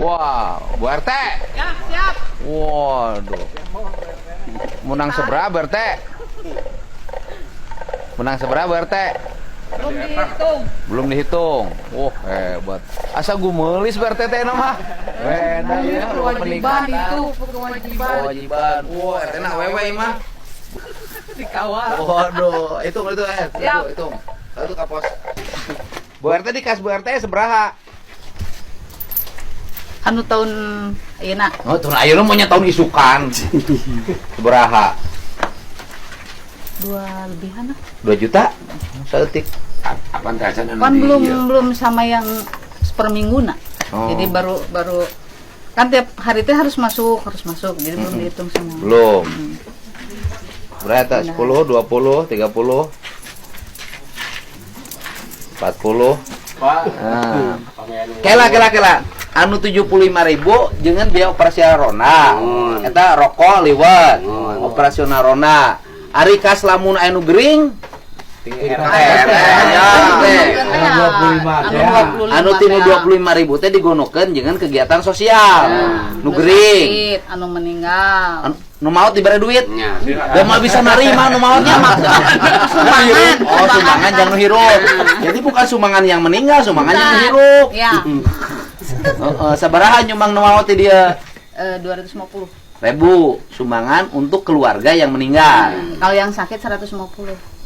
Wow, Bu RT. Ya, siap. Waduh. Menang seberapa, RT? Menang seberapa, RT? Belum dihitung. Belum dihitung. Wah, hebat. Asa gumeulis Bu RT teh mah. Beda ya, Kewajiban itu, kewajiban. Kewajiban. Wah, RT na awewe mah. Dikawal. Waduh, hitung itu eh. Siap. Hitung, hitung. Satu kapos. Bu RT di kas Bu RT seberaha? Anu tahun ayeuna? Oh, tahun ayeuna mah nya tahun isukan. Seberaha? Dua lebihan lah. 2 juta? Saeutik. Apaan teh acan anu Kan di belum ieu? Belum sama yang per minggu nak. Oh. Jadi baru baru kan tiap hari itu harus masuk, harus masuk. Jadi belum dihitung semua. Belum. Berapa? 10, 20, 30, 40. Pak. Nah. Kela, kela, kela. Anu 75 ribu dengan biaya operasional ronda. Oh. Eta rokok liwet. Oh. Operasional ronda. Ari kas lamun anu gering RT, ya, RT. Anu 25. Anu tinu 25 ribu teh digunakan dengan kegiatan sosial. Nu gering. Sakit, anu meninggal. Anu, nu maot diberi duit. Nya. Da mah bisa narima nu maotnya mah. Sumbangan. Oh, sumbangan jangan nu hirup. Jadi bukan sumbangan yang meninggal, sumbangan yang nu hirup. Ya. Heeh, sabaraha nyumbang nu maot ti dia? 250. Ribu sumbangan untuk keluarga yang meninggal. Kalau yang sakit 150.